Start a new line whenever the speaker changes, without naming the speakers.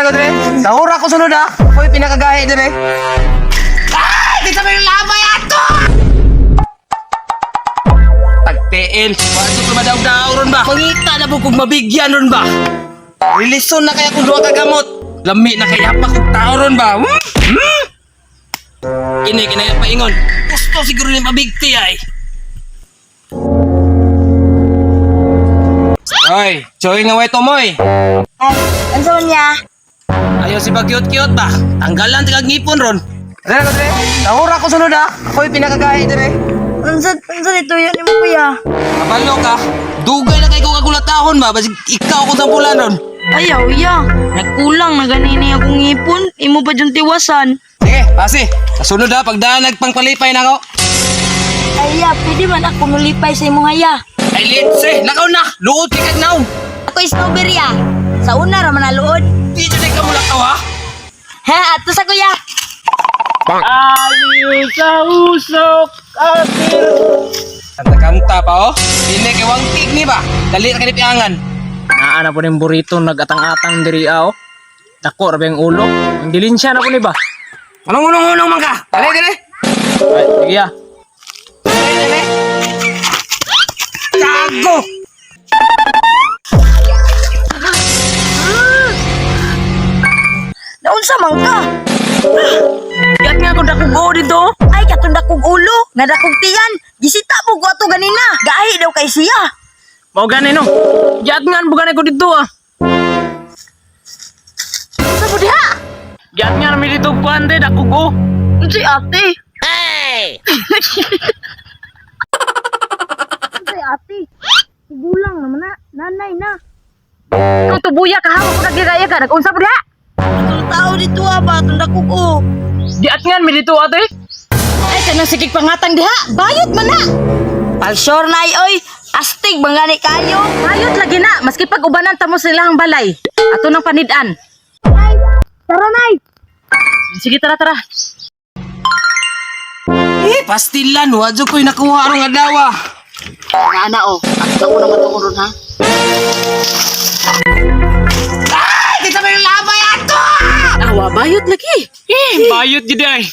ko dire. Sahura ko sunod ha. Ako'y pinakagahi dire. Ah! Di sa may labay ato! Tagtiil. Wala ko madaw-daw ron ba? Pangita na po kung mabigyan ron ba? Relison na kaya kung duha ka gamot. Lami na kaya pa kung tao ron ba? Hmm? Hmm? Ini kinaya paingon. Gusto siguro ni mabigti ay. Oy, joy nga way tumoy.
Ay, ano man niya?
Ayaw si Bagyot-kyot ba? Tanggalan tigag ngipon ron. Dere ko dire. Sahura ko sunod ha. Ako'y pinakagahi dire.
Unsa unsa dito yun nimo kuya?
Kabalo ka. Dugay na kay ko kagulatahon ba? Basig ikaw ko sampulan ron.
Ayaw ya. Nagkulang na ganini akong ngipon. Imo pa dyan tiwasan.
Sige, pasi. Sa sunod ha, pagdaan nagpangpalipay na ako.
Ay ya, pwede man ako mulipay sa imong haya.
Ay, litse. Lakaw na. Luot kay kag naong.
Ako strawberry ah. Sa una ra man naluod.
Di dyan ka mulakaw ha.
Ha, ato sa kuya.
Aliw sa usok, apir.
Kanta-kanta pa oh. Dili kay wangkig ni ba? Dali ra kay piangan.
Naa na po ning burrito nagatang-atang diri ah, oh. Dako ra ba yung ulo? Ang dilinsya na po ni ba?
Anong unong-unong man ka? Dali dali.
Ay, sige ah.
Dali dali. Gago!
Naunsa man ka?
Yat nga ko dakog o dito.
Ay, katong dakog ulo, nga dakog tiyan. Gisita mo ko ato ganina. Gahi daw kay siya.
Mao gani no. Yat nga bugan ko dito ah.
Unsa mo diha?
Yat nga mi dito kuan de dakog o.
Unsay ate? Hey! Unsay ate? Gulang naman na, nanay na.
Kung tubuya ka ha, ko nagiraya ka, nag-unsa po diha?
Atong tao dito ah ba, atong dakog o.
Diat nga mi dito ate.
Ay, kanang sigig pangatang diha, bayot man na.
Palsyor na ay oy, astig bang gani kayo?
Bayot lagi na, maski pag ubanan tamo sila ang balay. Ato nang panidan.
Nay, tara nay.
Sige, tara, tara.
Eh, pastilan. Wa jud ko'y nakuha arong adlaw. Ah.
Ana oh, ato na matuon ron ha.
Ay, di sa may labay ato!
Awa, bayot lagi.
Eh, bayot gid ay.